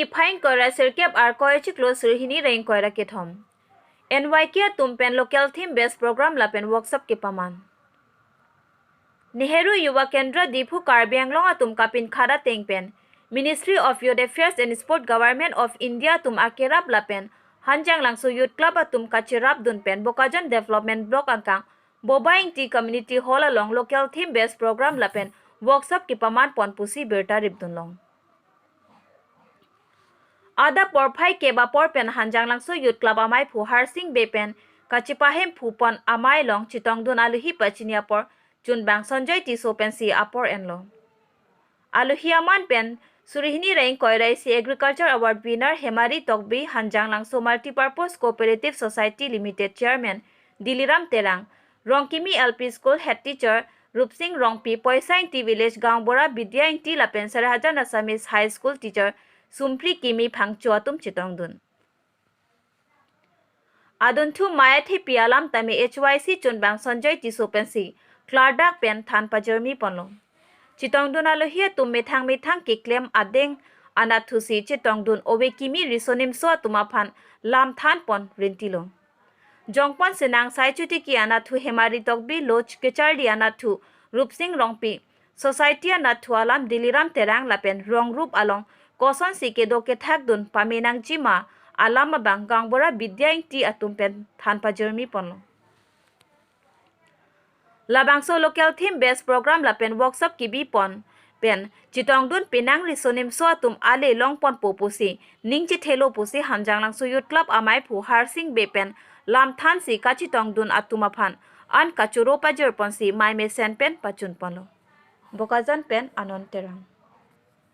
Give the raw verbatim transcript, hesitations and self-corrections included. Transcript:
Niphai ingkoi ra sirkep, Arkoi achiklo, Suri hini ra ingkoi ra kethom. N Y K atum pen local theme based program lapen workshop kepaman. Nehru Yuva Kendra Diphu Karbi Anglong atum kapinkhat ateng pen Ministry of Youth Affairs and Sport, Government of India atum akerap lapen Hanjanglangso Youth Club atum kachirapdun pen Bokajan Development Block angkang Boba Ingti Community Hall along local theme based program lapen workshop kepaman pon pusi birta ripdun long. Adap porphai kep apor pen Hanjanglangso Youth Club amaiphu Harsing Bey pen kachipahemphu pon amei along chetongdun alohi pachini apor chunbang Sanjoy Tisso pensi apor enlo. Alohi aman pen Suri hini ra ingkoi ra isi Agriculture Award winner Hemari Tokbi, Hanjanglangso Multipurpose Cooperative Society Limited Chairman Diliram Terang, Rongkimi L P School Head Teacher Rupsing Rongpi, Poisa Ingti Village Gaonbura Bidya Ingti lapen Sarihajan Assamese High School Teacher Sumpri Kimi Phangcho atum chetongdun. Adunthu mei athepi alam tame H Y C chunbang Sanjoy Tisso pensi klardak pen than pajirmi ponlo. Chetongdun alohi atum methang methang keklem adeng anatthu si chetongdun ove kimi riso nimso atum aphan lam than pon rintilo. Jongpon Senang Sai Chotiki anatthu Hemari Tokbi, lo kecharli anatthu Rupsing Rongpi, society anatthu alam Diliram Terang lapen rong rup along kosonsi kedo kethakdun pame nangji ma alam abang Gaonbura Bidya Ingti atum pen than pajirmi ponlo. Labangso local theme based program lapen workshop kebi pon pen chetongdun penang riso nimso atum ale long ponpo pusi ning chethelo pusi Hanjanglangso Youth Club amaiphu Harsing Bey pen lam thansi kachetongdun atum aphan an kachoro pajir ponsi mei mesen pen pachun ponlo. Bokajan pen Anon Terang.